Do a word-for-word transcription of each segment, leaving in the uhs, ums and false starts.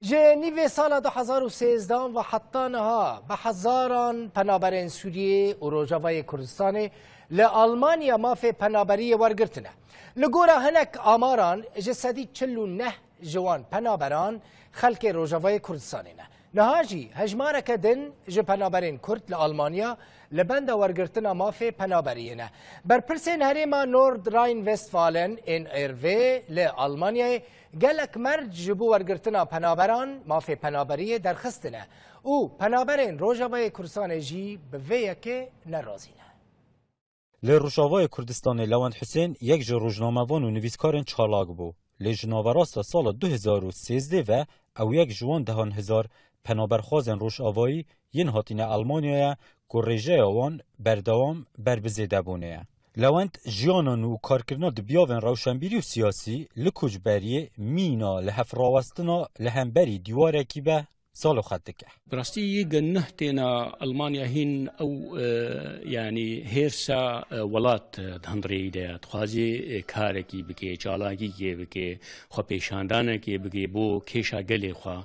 Ji nîvê sala du hezar û sêzdeh ve heta niha bi hezaran penaberên Sûriyê û Rojavayê Kurdistanê li Almanya mafê penaberiyê wergirtine. Li gora hinek amaran ji sedî çil û neh ji wan penaberan xelkê Rojavayê Kurdistanê ne. Niha jî hejmareke din ji penaberên Kurd li Almanya li benda wergirtina mafê penaberiyê ne. Berpirsên herêma Nordrhein-Westfalen, N R W, li Almanyayê gelek merc ji bo wergirtina penaberan mafê penaberiyê derxistine û penaberên Rojavayê Kurdistanê jî bi vê yekê nerazî ne. Li Rojavayê Kurdistanê Lewend Husên yek ji rojnamevan û nivîskarên çalak bû. Lê ji naverasta sala du hezar û sêzdeh ve ew yek ji wan dehan hezar penaberxwazên Rojavayî yên hatine Almanyaya ku rêjeya wan berdewam ber bi zêdebûnê ye. Lewend jiyana nû û karkirina di biyavên rewşenbîrî û siyasî li koçberiyê mîna li hev rawestina li hemberî dîwarekî be salo xet dike. Bi rastî yê ge neh têna Almanya hîn ew, e, yanî hêrsa, e, welat, e, di hundirê wî de ye. Dixwazê, e, karekî bike, çalakîkê bike, xwepêşandanekê bike bo kêşa gelê xwe.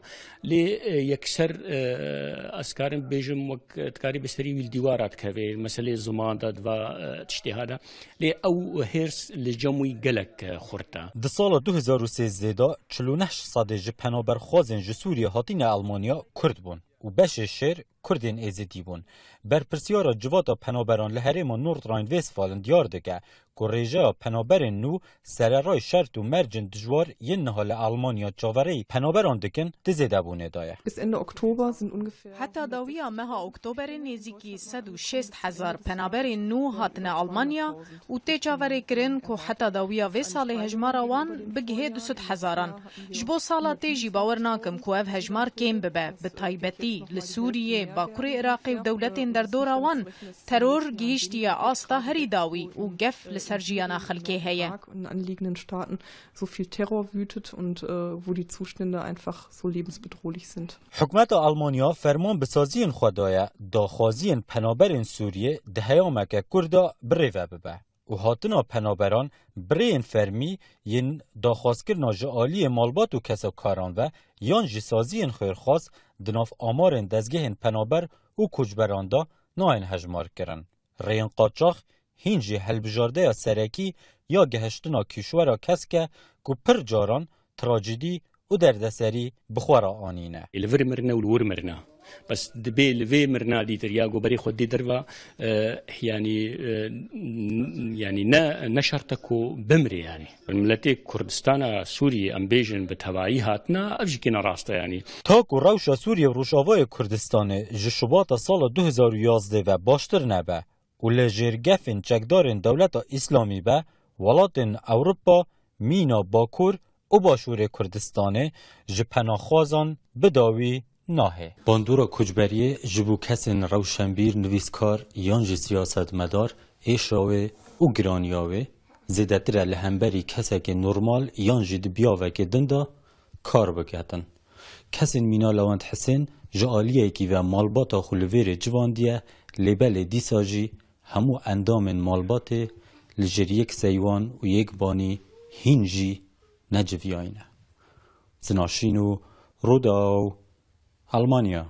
Lê, e, yekser, e, ez karim bêjim wek, e, dikarî bi serî wî li dîwara dikeve, meselê ziman de diva, e, tiştê ha de. Lê ew hêrs li cem wî gelek, e, xurt e. Di sala du hezar û sêzdeh de çil û neh sedê ji penaberxwazên ji Sûriyê hatine Almanya Kurd bûn û beşê şêr Kurdên Êzidî bûn. Berpirsiyara Civata Penaberan li herêma Nordrhein-Westfalen diyar dike ku rêjeya penaberên nû sererayî şert û mercên dijwar yên niha li Almanya çaverêyî penaberan dikin di zêdebûnê de ye. Bis Ende Oktober sind ungefähr Heta dawiya meha Oktoberê nêzîkî sed û şêst hezar penaberên nû hatine Almanya û tê çaverêkirin ku heta dawiya vê salê hejmara wan bigihê du sed hezaran. Ji bo sala tê jî bawer nakim ku ev hejmar kêm bibe, bi taybetî li Sûriyê, Bakurê Iraqê û dewletên derdora wan teror gihîştiye asta herî dawî û gef li ser jiyana xelkê heye. Und in anliegenden Staaten so viel Terror wütet und, äh, wo die Zustände einfach so lebensbedrohlich sind. Hikûmeta Almanya ferman bi saziyên xwe daye, daxwaziyên penaberên Sûriyê di heyameke kurt de bi rê ve bibe û hatina penaberan bi rêyên fermî yên daxwazkirina ji aliyê malbat û kesakaran ve yan jî saziyên xêrxwaz di nav amarên dezgehên penaber û koçberan de nayên hejmarkirin. Rêyên qaçax hîn jî hilbijardeya serekî ya gihiştina kîşwera kesk e ku pir caran trajîdî û derdeserî bi xwe re anîne. Li vir mirine û li wir mirine. Bes dibê li vê mirina dîtir ya ku berê xwe dê derva, e, yanî, e, n-, yanî ne, ne şert e ku bimrê yanî. Miletê Kurdistana Sûriyê em bêjin bi tevayî hatina, ev jî kêna rast e yanî. Ta ku rewşa Sûriyê û Rojavayê Kurdistanê ji Şubata sala du hezar û yazdeh ve baştir nebe, û li jêr gefên çekdarên Dewleta Îslamî be, welatên Ewropa, mîna Bakur û Başûrê Kurdistanê ji penaxwazan bi dawî nahê. Bandora koçberiyê ji bo kesên rewşenbîr, nivîskar yan jî siyasetmedar êşa wê û giraniya wê zêdetir e li hemberî kesekê normal yan jî di biyavekê din de kar biketin. Kesên mîna Lewend Hisên ji aliyekî ve malbata xwe li vêrê civandiye, lê belê dîsa jî hemû endamên malbatê li jêr yek seywan û yek banî hîn jî neciviyayî ne. Zinaşîn û Rûdaw, Almanya.